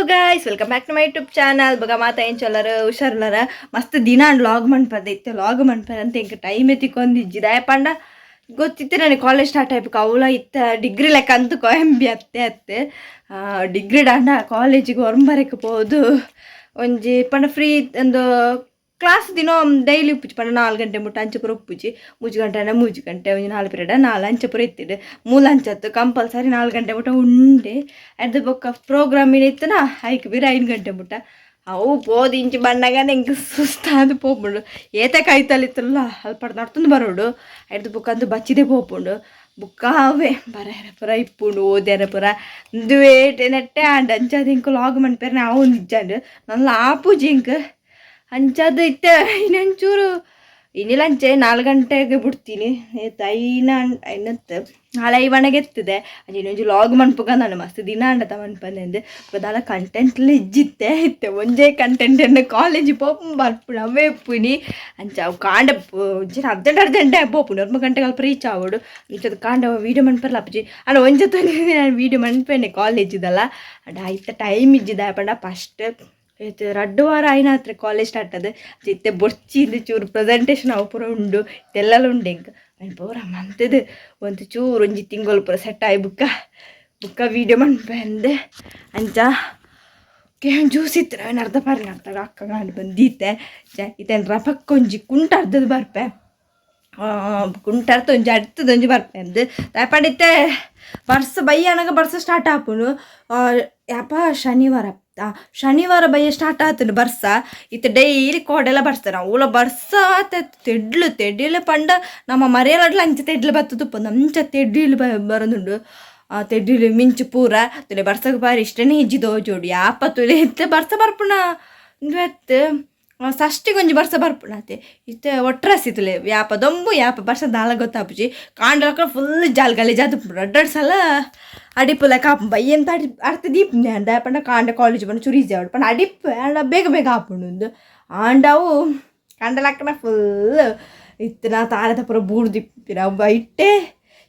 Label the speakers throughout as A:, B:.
A: Guys, welcome back to my YouTube channel. ಬೊಕ ಮಾತ ಎಂಚೊಲ್ಲರ್? ಹುಷಾರುಲ್ಲರ? ಮಸ್ತ್ ದಿನ ಲಾಗ್ ಮನ್ಪಂದೆ ಇತ್ತೆ. ಲಾಗ್ ಮನ್ಪರೆ ಅಂತ ಎಂಕ್ ಟೈಮ್ ತಿಕ್ಕೊಂದಿಜ್ಜಿ. ದಾಯೆ ಪಂಡ ಗೊತ್ತಿತ್ತೆ ನನಗೆ ಕಾಲೇಜ್ ಸ್ಟಾರ್ಟ್ ಆಯ್ಪುಕ. ಅವುಲ ಇತ್ತ ಡಿಗ್ರಿ ಲೆಕ್ಕ ಅಂತ ಕೊಯಂಬಿ ಅತ್ತೆ ಅತ್ತೆ. ಡಿಗ್ರಿ ಡಾಂಡ ಕಾಲೇಜಿಗೆ ಒರಂಬರಕ್ಕೆ ಪೋದು ಒಂಜಿ ಪಂಡ ಫ್ರೀ ಒಂದು ಕ್ಲಾಸ್ ದಿನ ಡೈಲಿ ಉಪ್ಪುಜಿ. ಪಂಡ 4 ಗಂಟೆ ಮುಟ್ಟ ಅಂಚ ಪೂರ ಉಪ್ಪುಜಿ. 3 ಗಂಟೆ ಅಂಡ 3 ಗಂಟೆ, ಒಂಜಿ ನಾಲ್ ಪಿರಿಯಡ್ ನಾಲ್ ಅಂಚ ಪೂರ ಇತ್ತಿಡು. ಮೂಲ ಅಂಚತ್ತು ಕಂಪಲ್ಸರಿ 4 ಗಂಟೆ ಮುಟ್ಟ ಉಂಡೆ. ಅರ್ಧ ಬೊಕ್ಕ ಪ್ರೋಗ್ರಾಮ್ ಇತ್ತನ, ಐಕ್ ಬೀರ 5 ಗಂಟೆ ಮುಟ್ಟ. ಅವು ಪೋದು ಇಂಚಿ ಬಣ್ಣಗಾನೆ ಎಂಕ್ ಸುಸ್ತಾದ್ ಪೋಪುಂಡು. ಏತೆ ಕೈತಲಿತ್ತಲ್ಲ ಅಲ್ಪ ನಡ್ತೊಂದು ಬರೋಡು. ಐಡ್ದ್ ಬೊಕ್ಕ ಅಂದು ಬಚ್ಚಿದೆ ಪೋಪುಂಡು. ಬೊಕ್ಕ ಅವೇ ಬರೆಯರೆ ಪೂರ ಇಪ್ಪುಂಡು, ಓದ್ಯರೆ ಪೂರ ಉಂದುವೇ ನೆಟ್ಟೆ ಆಂಡ್. ಅಂಚಾದ್ ಎಂಕ್ ಲಾಗ್ ಮನ್ಪೆರೆ ಆವೊಂದು ಇಜ್ಜಾಂಡ್, ನಲ್ಲ ಆಪುಜಿ ಎಂಕ್. ಅಂಚಾದ್ ಇತ್ತೆ ಇನ್ನೊಂಚೂರು ಇನಿಲ ಅಂಚೆ 4 ಗಂಟೆಗೆ ಬಿಡ್ತೀನಿ. ಏತ್ ಐನ ಐನತ್ತು ನಾಳೆ ಐವಣಗೆ ಎತ್ತದೆ. ಅಂಚ ಇನ್ನೊಂಜಿ ಲಾಗ್ ಮನ್ಪುಗ ನಾನು ಮಸ್ತ್ ದಿನ ಅಂಡತ ಮನ್ಪಂದೆ. ದಾಲ ಕಂಟೆಂಟ್ಲ ಇಜ್ಜಿತ್ತೆ. ಇತ್ತೆ ಒಂಜೇ ಕಂಟೆಂಟ್ ಎನ್ನ ಕಾಲೇಜ್ ಪೋಪುನ್ ಬರ್ಪುಂಡು, ಅವೇ ಇಪ್ಪುನಿ. ಅಂಚ ಅವು ಕಾಂಡ ಒಂಚೂರು ಅರ್ಜೆಂಟ್ ಅರ್ಜೆಂಟೇ ಪೋಪುಂಡು. 9 ಗಂಟೆಗೆ ಅಲ್ಪ ರೀಚ್ ಆವೊಡು. ಅಂಚದ ಕಾಂಡ ವೀಡಿಯೋ ಮನ್ಪೆರ್ಲ ಆಪುಜಿ. ಅಂಡ ಒಂಜೆ ನಾನು ವೀಡಿಯೋ ಮನ್ಪೇನೆ ಕಾಲೇಜಿದಲ್ಲ. ಅಂಡ ಐತ ಟೈಮ್ ಇಜ್ಜಿದ. ಪಂಡ ಫಸ್ಟ್ ಇತ್ತೆ 2 ವಾರ ಆಯ್ನ ಹತ್ರ ಕಾಲೇಜ್ ಸ್ಟಾರ್ಟ್ ಅದು. ಇತ್ತೆ ಬೊರ್ಚಿ ಇಂದು ಚೂರು ಪ್ರೆಸೆಂಟೇಷನ್ ಅವು ಪೂರ ಉಂಡು, ಇತ್ತೆಲ್ಲಲ ಉಂಡು ಎಂಕ್. ಐನ್ ಪೂರ ಮಂತದು ಒಂದು ಚೂರು ಒಂಜಿ ತಿಂಗಳು ಪೂರ ಸೆಟ್ ಆಯಿ ಬುಕ್ಕ ಬುಕ್ಕ ವೀಡಿಯೋ ಮನ್ಪೆಂದೆ. ಅಂಚ ಜ್ಯೂಸ್ ಇತ್ತು, ನಾನು ಅರ್ಧ ಪಾರ್ನ ಅರ್ಧ ಅಕ್ಕ ಗಾಂಡ್ ಬಂದೀತೆ. ಇತ್ತೆ ರಪಕ್ಕ ಒಂಜಿ ಕುಂಟ ಅರ್ಧದ ಬರ್ಪೆ. ಕುಂಟರ್ತ ಒಂಜಿ ಅಡ್ತದ ಒಂಜಿ ಬರ್ಪೆ ಅಂದ್ ದಾಯೆ ಬರ್ಸ ಬಯ್ಯನಗ ಬರ್ಸ ಸ್ಟಾರ್ಟ್ ಆಪುಂಡು. ಯಾಪ? ಶನಿವಾರ, ಶನಿವಾರ ಬಯ್ಯ ಸ್ಟಾರ್ಟ್ ಆತುಂಡು ಬರ್ಸ. ಇತ್ತೆ ಡೈಲಿ ಕೋಡೆಲ್ಲ ಬರ್ಸ. ಅವ್ಲ ಬರ್ಸ ಆತ ತೆಡ್ಲು ತೆಡಿಲು ಪಂಡ ನಮ್ಮ ಮರೆಯಲಡ್ಲ ಅಂಚ ತೆಡ್ಲು ಬತ್ತುದುಪ್ಪುಂಡು. ಅಂಚ ತೆಡಿಲು ಬರೋದುಂಡು. ಆ ತೆಡಿಲು ಮಿಂಚು ಪೂರ ತುಲೆ. ಬರ್ಸಗ್ ಬಾರಿ ಇಷ್ಟನೇ ಇಜ್ಜಿ ತೋಜೋಡು. ಯಾಪ ತುಲೆ ಇತ್ತೆ ಬರ್ಸ ಬರ್ಪುಣ ಉಂದು ಅತ್ತ್. ಷಷ್ಠಿಗೆ ಒಂಜಿ ಬರ್ಸ ಬರ್ಪುಂಡು ಅತೆ. ಇತ್ತೆ ಒಟ್ರಾಸಿ ತುಲೆ ಯಾಪ ದೊಂಬು ಯಾಪ ಬರ್ಸ ದಾಲ ಗೊತ್ತಾಪುಜಿ. ಕಾಂಡಲಕ ಫುಲ್ ಜಾಲ್ ಗಲೀಜಾದುಪ್ಪುಂಡು. ರಡ್ಡ್ ರಡ್ಡ್ ಸಲ ಅಡಿಪು ಲೆಕ್ಕ ಆಪುಂಡು. ಬಯ್ಯಂತ ಅಡಿ ಅರ್ಥ ದೀಪುಂಡು ದಾಯೆ ಪಂಡ ಕಾಂಡೆ ಕಾಲೇಜ್ ಪಂಡ ಚೂರು ಈಸಿ ಆವೊಡು ಪಂಡ ಅಡಿಪ್ಪು. ಆಂಡ ಬೇಗ ಬೇಗ ಆಪುಂಡು ಉಂದು. ಆಂಡ ಅವು ಕಂಡಲಕ್ಕನ ಫುಲ್ ಇತ್ತಿನ ತಾರೆದ ಪೂರ ಬೂರ್ದಿಪ್ಪಿನ. ಅವು ಐಟೇ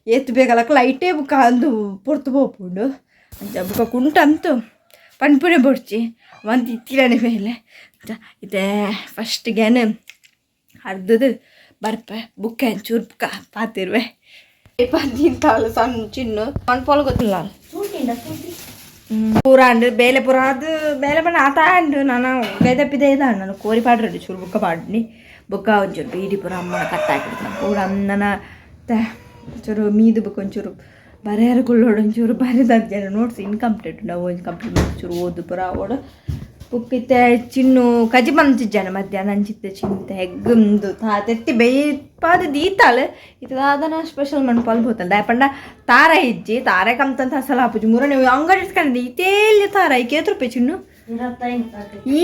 A: ಏತ್ ಬೇಗ ಲಕ್ಕ ಲೈಟೇ ಬುಕ್ಕ ಅಂದು ಪೊರ್ತು ಪೋಪುಂಡು. ಅಂಚ ಬುಕ್ಕ ಕುಂಟು ಅಂತು ಪನ್ಪುನೆ ಬೊಡ್ಚಿ ಮಂತ್ ಇತ್ತಿರನೆ ಮೇಲೆ. ಅಂಚ ಇತ್ತೆ ಫಸ್ಟ್ ಗ್ಯಾನ್ ಅರ್ಧದ ಬರ್ಪೆ. ಬುಕ್ಕ ಒಂಚೂರು ಬುಕ್ಕ ಪಾತಿರುವೆ ತಿಂತಾಳು ಸಣ್ಣ ಚಿನ್ನು ಪನ್ಪೋಲು ಗೊತ್ತಿಲ್ಲ. ಪೂರ ಅಂಡು ಬೇಲೆ ಪೂರ ಅದು ಬೇಲೆ ಪಂಡ ಆತ ಅಂಡು. ನಾನು ಗೈದಪ್ಪಿದೆ ಇದಾಂಡು. ನಾನು ಕೋರಿ ಪಾಡ್ರೆ ಚೂರು ಬುಕ್ಕ ಪಾಡ್ನಿ. ಬುಕ್ಕ ಒಂಚೂರು ಬೀಡಿ ಪೂರ ಅಮ್ಮನ ಕಟ್ಟಾಕಿಡ್ತಾನೆ ಪೂರ. ಅನ್ನನ ಚೂರು ಮೀದು ಬುಕ್ಕ ಒಂಚೂರು ಬರೆಯರ ಕುಳ್ಳೋಡು. ಒಂಚೂರು ಬರೆದ ನೋಟ್ಸ್ ಇನ್ಕಂಪ್ಲೀಟ್. ನಾವು ಒಂಜಿ ಕಂಪ್ಲೀಟ್ ಮಾಡಿ ಚೂರು ಓದು ಪೂರ ಆವೊಡು. ಬುಕ್ಕ ಇತ್ತೆ ಚಿನ್ನು ಕಜಿ ಮಂಚಿಜ್ಜಾನ ಮಧ್ಯಾಹ್ನ. ಅಂಚಿತ್ತೆ ಚಿಂತೆ ಎಗ್ ಉಂದು ತೆತ್ತಿ ಬೇಯ್ಪಾದ ದೀತಾಳು. ಇತ್ತೆ ದಾದನ ಸ್ಪೆಷಲ್ ಮನ್ಪಾಲ್ ಬೋತಲ್. ದಾಯೆ ಪಂಡ ತಾರ ಇಜ್ಜಿ. ತಾರೆ ಕಮ್ತಂತ ಅಸಲ ಆಪುಜಿ. ಮುರ ನೀವು ಅಂಗಡಿ ಇಟ್ಕೊಂಡಿದ್ದೆ. ಇತೇಲಿ ತಾರ ಐಕೆ ರೂಪಾಯಿ ಚಿನ್ನು?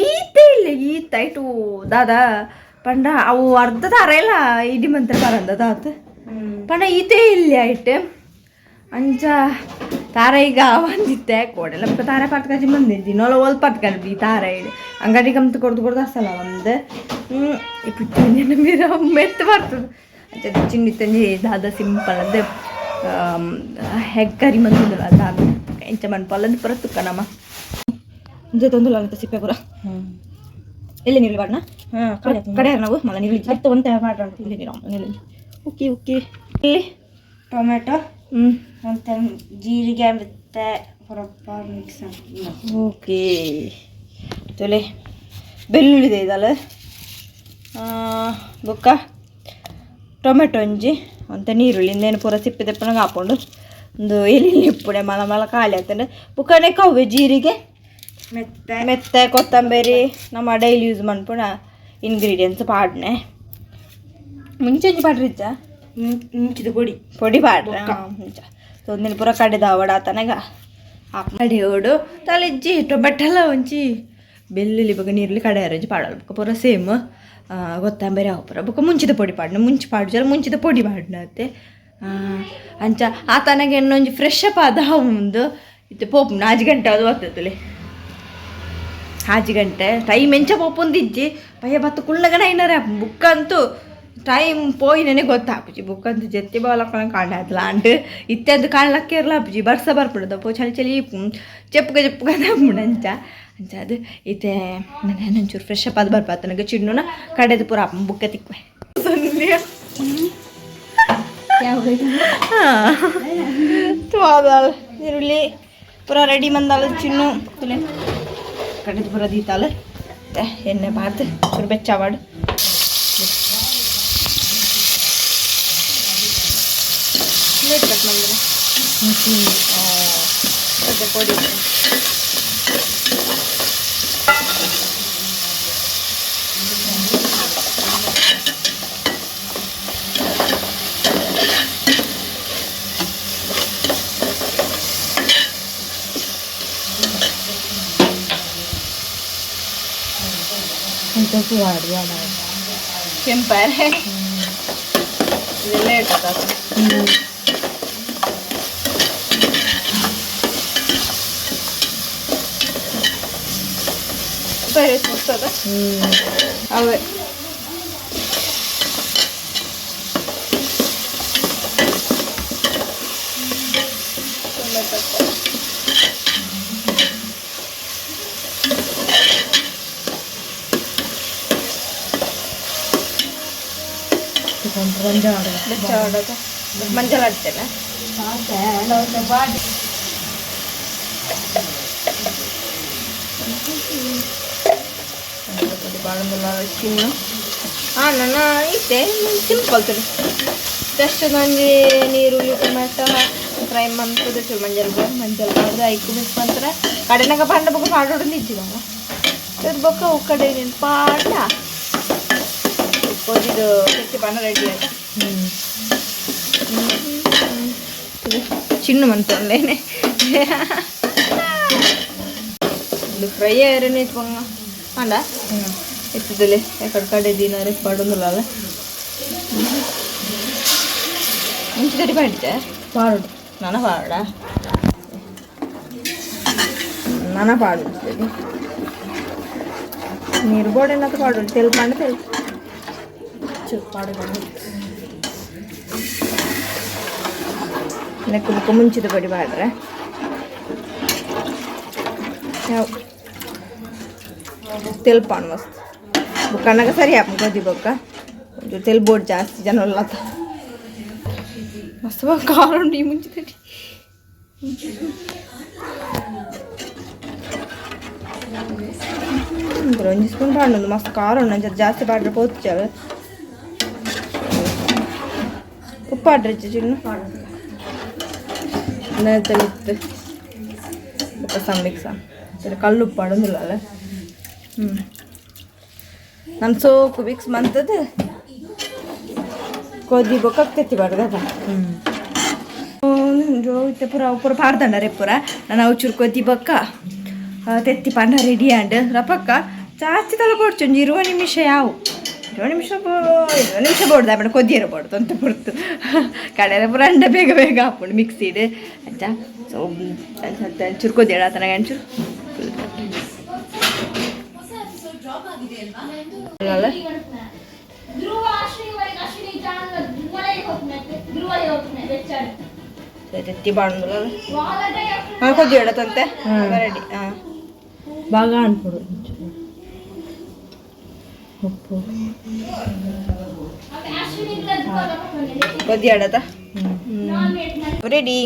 A: ಈತೆ ಇಲ್ಲ ಈತ ಇಟ್ಟು ದಾದಾ ಪಂಡ ಅವು ಅರ್ಧ ತಾರ ಇಲ್ಲ ಇಡಿ ಮಂತ್ರ ಬರಂದ ದಾತ್ ಪಂಡ ಈತೇ ಇಲ್ಲ ಐಟ್. ಅಂಚ ತಾರ ಈಗ ಬಂದಿತ್ತೆ ಕೋಡೆಲ್ಲ. ಬೊಕ್ಕ ತಾರ ಪತ್ಕಾಜಿ ಬಂದೆ ದಿನೋಲ ಓಲ್ ಪತ್ಕಂಡು ಈ ತಾರ ಇಡು ಅಂಗಡಿ ಕಮ್ತು ಕೊಡ್ದು ಕೊಡ್ದು ಅಸಲ ಒಂದು ಈ ಪುಚ್ಚು ಮೀರ ಮೆತ್ತು ಬರ್ತದೆ. ಅಂಚ ಚಿನ್ನಿ ದಾದ ಸಿಂಪಲ್ ಅದು ಹೆಗ್ ಕರಿ ಮಂದುಂದುಲ ದಾದ ಎಂಚ ಮನ್ಪಲ್ಲದು ಪೂರ ತುಕ್ಕ ನಮ್ಮ
B: ತೊಂದುಲ್ಲ ಅಂತ ಸಿಪ್ಪೆ ಪೂರ. ಎಲ್ಲಿ ನೀರುಳ್ಳಿ ಬಾಡ್ನ? ಕಡೆ ನಾವು ಮಲ್ಲ ನೀರುಳ್ಳಿ.
C: ಮತ್ತೆ ಒಂತೆ ಮಾಡ್ರೋಣ.
B: ಇಲ್ಲಿ ನೀರು ನೀರುಳ್ಳಿ. ಓಕೆ ಓಕೆ, ಇಲ್ಲಿ
C: ಟೊಮೆಟೊ ಮತ್ತೆ ಜೀರಿಗೆ ಮತ್ತೆ ಪೂರ ಮಿಕ್ಸ್.
A: ಓಕೆ, ತೊಲೆ ಬೆಳ್ಳುಳ್ಳಿ ಇದಲ್ಲ. ಬೊಕ್ಕ ಟೊಮೆಟೊ ಒಂಜಿ ಒಂತೆ ನೀರುಳ್ಳಿ ಇಂದೇನು ಪೂರ ಸಿಪ್ಪೆ ದೆಪ್ಪನಗ ಹಾಕೊಂಡು ಒಂದು ಎಲ್ಲಿ ಇಪ್ಪುಡೆ ಮಲ ಮಲ ಖಾಲಿ ಆಗ್ತದೆ. ಬುಕ್ಕನೆ ಕವ್ವೆ ಜೀರಿಗೆ
C: ಮೆತ್ತೆ.
A: ಮೆತ್ತೆ ಕೊತ್ತಂಬರಿ ನಮ್ಮ ಡೈಲಿ ಯೂಸ್ ಮನ್ಪುಣ ಇಂಗ್ರೀಡಿಯೆಂಟ್ಸ್ ಪಾಡ್ನೆ. ಮುಂಚೆ ಒಂಜಿ ಪಾಡ್ರಿಜ್ಜ?
C: ಮುಂಚಿದ ಪೊಡಿ.
A: ಪೊಡಿ ಪಾಡ್ರೆ ಮುಂಚೆ ತೊಂದಿನ ಪೂರ ಕಡೆದ ಅವಡ ಆತನಗ ಕಡೆಯೋಡು ತಲೆಜ್ಜಿ. ಟೊಮೆಟೊ ಒಂಜಿ ಬೆಳ್ಳುಳ್ಳಿ ಬೊಕ ನೀರುಳ್ಳಿ ಕಡೆಯಾರ ಒಂಜಿ ಪಾಡೋದು. ಬೊಕ ಪೂರ ಸೇಮ್ ಕೊತ್ತಂಬರಿ ಅವು ಪೂರ. ಬೊಕ ಮುಂಚಿದ ಪೊಡಿ ಪಾಡ್ನ. ಮುಂಚೆ ಪಾಡುಜರ ಮುಂಚಿದ ಪೊಡಿ ಪಾಡ್ನ ಅತ್ತೆ. ಅಂಚ ಆತನಗೆ ಇನ್ನೊಂಜಿ ಫ್ರೆಶ್ ಅಪ್ ಆದ ಉಂದು. ಇತ್ತೆ ಪೋಪುಂಡು 5 ಗಂಟೆ ಅದು ಬರ್ತದೆ. 5 ಗಂಟೆ ಟೈಮ್ ಎಂಚ ಪೋಪುಂದಿಜ್ಜಿ. ಪಯ್ಯ ಬತ್ತು ಕುಳ್ಳಗನ ಐನರೆ ಬುಕ್ ಅಂತೂ ಟೈಮ್ ಪೋಯಿನೇ ಗೊತ್ತಾಪುಜಿ. ಬುಕ್ ಅಂತೂ ಜೆತ್ತಿ ಬಾಲಕ್ಕನ ಕಾಂಡ ಅಂಡ್ ಇತ್ತೆ ಅದು ಕಾಣ್ಲಕ್ಕೆ ಇರಲ ಆಪುಜಿ. ಬರ್ಸ ಬರ್ಪುಂಡು ಪೋ ಚಳಿ ಚಳಿ ಚೆಪ್ಪುಗ ಚೆಪ್ಪುಗ ಅಂಚ. ಅಂಚಾದ್ ಇತ್ತೆ ನಾನು ಒಂಚೂರು ಫ್ರೆಶ್ ಅಪ್ ಅದು ಬರ್ಪಾತ ನನಗೆ ಚಿಣ್ಣುನ ಕಡೆದು ಪೂರ ಬುಕ್ಕ ತಿಕ್ವೆ ಹಾಂ ನೀರುಳ್ಳಿ ಪೂರ ರೆಡಿ ಮಂದಾಲ ಚಿನ್ನು ತುಲೆ ಕಡೆದು ಪೂರ ದೀತಾಲ ಎಣ್ಣೆ ಬಾರ್ದು ಚೂರು ಬೆಚ್ಚವಾಡು ಲೇಟ್ ಕಟ್ ಮಾಡಿದ್ರೆ ಮತ್ತೆ ಪೊಡಿ ಕೆಂಪಾರೆ ಇದೆಲ್ಲ ಇರ್ತದ. ಬೇರೆ ಮಸ್ತದ ಅವೇ. ಮಂಜಲ್ ಆಡ್ತೇನೆ. ಚಿನ್ನು ಹಾಂ ನನ್ನ ಇತ್ತೆ ಸಿಂಪಲ್ ತುಳಿ ಜಸ್ಟ್ ಒಂಜಿ ನೀರುಳ್ಳಿ ಟೊಮೆಟೊ ಫ್ರೈ ಮಂತದ ಚೂರು ಮಂಜಲ್ ಮಂಜಲ್ ಪಾಡ್ದು ಐಕು ಮಿಕ್ಸ್ ಮಂತ್ರ ಕಡೆನಾಗ ಪಂಡ ಬೊಕ್ಕ ಪಾಡೋಡು ನಿಜ್ಜಿದಲ್ಲ ಇದ್ರ ಬೊಕ್ಕ ಕಡೆ ಪಾಡ ಕೊದಿದು ತೆತ್ತಿ ಪಾಂಡ ರೆಡಿ ಆಯ್ತಾ. ಚಿನ್ನು ಮಂತೊಂದೇನೆ ಇದು ಫ್ರೈ ಆಯ್ರನೆ ಇಟ್ಕೊಂಗ ಅಂಡ ಎತ್ತದಲೆ ಎಕಡೆ ಕಡೆ ದಿನ ಪಾಡೊಂದುಲ್ಲ ಮುಂಚಿತಡಿ ಪಾಡಿದ್ದೆ ಪಾಡು ನನ ಪಾಡ ನನ ಪಾಡು ನೀರು ಬೋಡೆನ್ನದು ಪಾಡು ತೆಲ್ಪಂಡ ತೆಲ್ ಚೂರು ಪಾಡು ನೆಕ್ಕು ಬುಕ್ಕ ಮುಂಚಿತ ಪಡಿ ಪಾಡ್ರೆ ಯಾವ ತೆಲ್ಪಾಣ್ ಮಸ್ತ್ ಬುಕ್ಕಣ್ಣಗ ಸರಿ ಆಪುಂಡು ಕೊದಿ ಬೊಕ್ಕ ಒಂಚೂರು ತೆಲ್ ಬೋರ್ಡ್ ಜಾಸ್ತಿ ಜನ ಉಲ್ಲತ ಮಸ್ತ್ ಖಾರ ಉಂಡು ಈ ಮುಂಚಿತಡಿ. ಒಂಜಿ ಸ್ಪೂನ್ ಪಾಡೊಂದು ಮಸ್ತ್ ಖಾರ ಉಂಡು ಅಂಚ ಜಾಸ್ತಿ ಪಾಡ್ರೆ ಪೋತ್ಚಾರ ಉಪ್ಪು ಪಾಡ್ರೆ ಚಿನ್ನು ಮಿತ್ತು ಬೊಕ್ಕ ಸಮ್ ಸರಿ ಕಲ್ಲು ಉಪ್ಪು ಪಾಡೊಂದಿಲ್ಲ ಅಲ್ಲ. ನಾನು ಸೋಕು ಮಿಕ್ಸ್ ಮಂತದ್ದು ಕೊದಿ ಬೊಕ್ಕ ತೆತ್ತಿ ಬಾರ್ದದ ಇತ್ತೆ ಪೂರ ಪೂರ ಪಾಡ್ದಂಡ ಪೂರ ನಾನು ಅವು ಚೂರು ಕೊದಿ ಬೊಕ್ಕ ತೆತ್ತಿ ಪಂಡ ರೆಡಿ ಆಂಡ್ ರಪಕ್ಕ ಜಾಸ್ತಿ ತಲ ಕೊಡ್ಚು ಒಂಜಿ 20 ನಿಮಿಷ ಯಾವು 20 ನಿಮಿಷ 20 ನಿಮಿಷ ಬೋಡ್ದು ಆಪುಂಡು ಕೊದ್ದಿಯರ ಬೋಡ್ದು ಅಂತ ಪೊರ್ತು ಕಡೆಲ ಪೂರ ಅಂಡ ಬೇಗ ಬೇಗ ಆಪುಂಡು ಮಿಕ್ಸಿಡ್ ಅಂಚ. ಸೊ ಚೂರು ಕೊದ್ದಿಯಡ ಆತನಾಗ ಒಂಚೂರು ತೆತ್ತಿ ಬಾಣಂದುಲ್ಲ ಹಾಂ ಕೊದ್ದಿಯಡ ತಂತೆ ರೆಡಿ ಹಾಂ
B: బాగా అనుకోడు ఉప్పు
A: ಕೊದ್ದಿಯಡತ ರೆಡಿ.